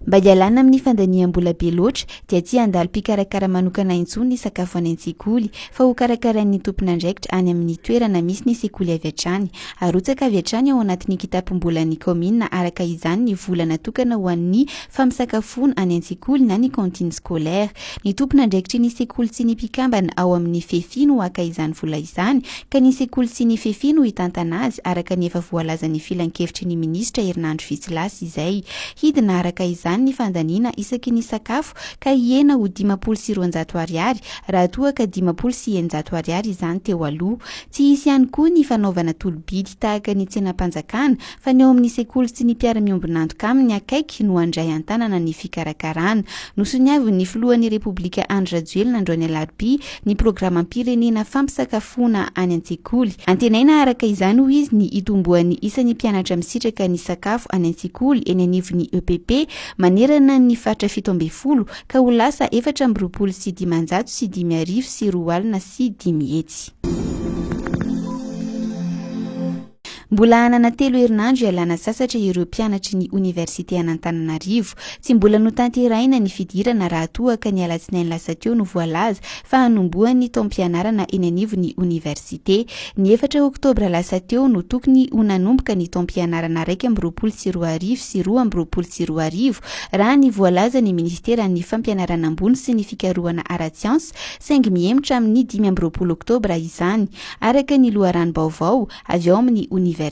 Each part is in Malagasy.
Mba hialana amin'ny fandaniam-bola be loatra dia tsy handalo mpikarakara manokana intsony ny sakafo any an-tsekoly fa ho karakarain'ny tompon'andraikitra any amin'ny toerana misy ny sekoly avy hatrany. Arotsaka avy hatrany ao anatin'ny kitapom-bolan'ny kaominina araka izany ny vola natokana ho an'ny fampisakafoana any an-tsekoly na ny cantine scolaire. Ny tompon'andraikitry ny sekoly sy ny mpikambana ao amin'ny FEFI no haka izany vola izany ka ny sekoly sy ny FEFI no hitantana azy araka ny efa voalazan'ny filankevitry ny minisitra herinandro vitsy lasa izay. Hidina araka izany ny fandaniana isaky ny sakafo ka hihena ho 250 ariary raha toa ka 650 ariary izany teo aloha. Tsy hisy ihany koa ny fanaovana tolo-bidy tahaka ny tsenam-panjakana fa ny ao amin'ny sekoly sy ny mpiara-miombon'antoka aminy akaiky no handray an-tanana ny fikarakarana. Nosoniavin'ny filohan'ny Repoblika Andry Rajoelina androany alarobia ny programam-pirenena fampisakafoana any an-tsekoly. Antenaina araka izany hoy izy ny hitomboan'ny isan'ny mpianatra misitraka ny sakafo any an-tsekoly eny anivon'ny EPP manerana ny faritra 17 ka ho lasa 524 502. Mbola hanana telo herinandro hialana sasatra ireo mpianatry ny oniversite an'Antananarivo. Tsy mbola notanterahina ny fidirana raha toa ka ny alatsinainy lasa teo no voalaza fa hanombohan'ny taom-pianarana eny anivon'ny oniversite. Ny efatra oktobra lasa teo no tokony ho nanomboka ny taom-pianarana 2021 sy 2022 raha ny voalazan'ny minisiteran'ny Fampianarana ambony sy ny fikarohana ara-tsiansa saingy mihemotra amin'ny 25 oktobra izany, araka ny loharanom-baovao avy ao amin'ny oniversite.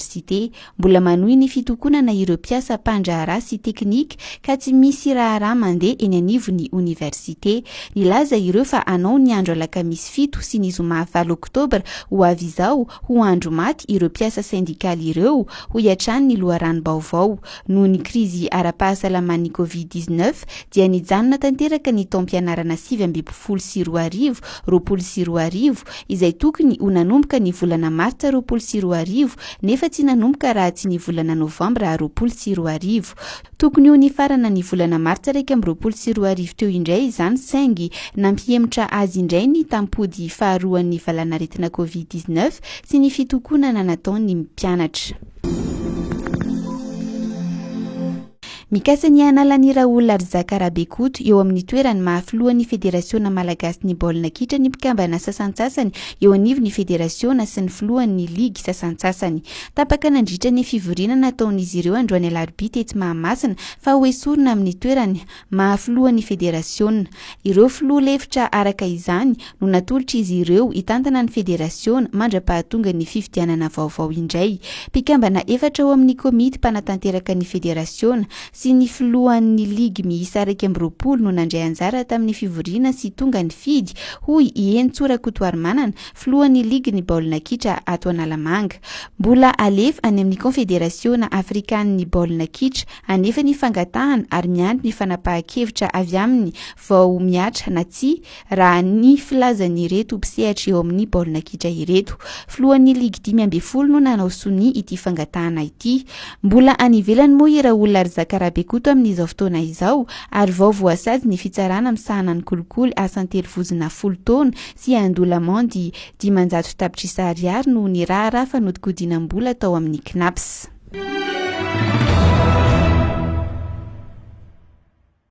Mbola manohy ny fitokonana ireo mpiasa mpandraharaha sy teknika ka tsy misy raharaha mandeha eny anivon'ny oniversite. Nilaza ireo fa hanao ny andro alakamisy fito sy ny zoma valo oktobra ho avy izao ho andro maty ireo mpiasa sendikaly ireo, hoy hatrany ny loharanom-baovao. Noho ny krizy ara-pahasalaman'ny Covid 19 dia nijanona tanteraka ny taom-pianarana 2019, 2020 izay tokony ho nanomboka ny volana martsa 2020 nefa tsy nanomboka raha tsy ny volana novambra 2020. Tokony ho nifarana ny volana martsa 2021 teo indray izany saingy nampihemotra azy indray ny tampody faharoan'ny valanaretina Covid 19 sy ny fitokonana nataon'ny mpianatra. Mikasa ny hanala an'i Raoul Arizaka Rabekoto eo amin'ny toerany maha filohan'ny Federasiona malagasin'ny baolina kitra ny mpikambana sasantsasany eo anivon'ny federasiona sy ny filohan'ny ligy sasantsasany. Tapaka nandritra ny fivoriana nataon'izy ireo androany alarobia tetsy Mahamasina fa hoesorina amin'ny toerany maha filohan'ny federasiona. Ireo filoha lefitra araka izany no natolotr'izy ireo hitantana ny federasiona mandra-pahatonga ny fifidianana vaovao indray. Mpikambana efatra ao amin'ny komity mpanatanteraka ny federasiona sy ny filohan'ny ligy miisa 21 no nandray anjara tamin'ny fivoriana sy tonga nifidy, hoy i Henintsoa Rakotoarimanana, filohan'ny ligin'ny baolina kitra ato Analamanga. Mbola alefa any amin'ny kaonfederasiona afrikanin'ny baolina kitra anefa ny fangatahana ary miandry ny fanapahan-kevitra avy aminy vao mihatra na tsia raha ny filazan'ireto mpisehatra eo amin'ny baolina kitra ireto. Filohan'ny ligy 15 no nanao sonia ity fangatahana ity. Mbola any ivelany moa i Raoul Arizaka Rabekoto amin'izao fotoana izao ary vao voasazy ny fitsarana misahana ny kolikoly asa an-terivozona folo taona sy handoa lamandy 500 tapitrisa ariary noho ny raharaha fanodikodinam-bola tao amin'ny Cnaps.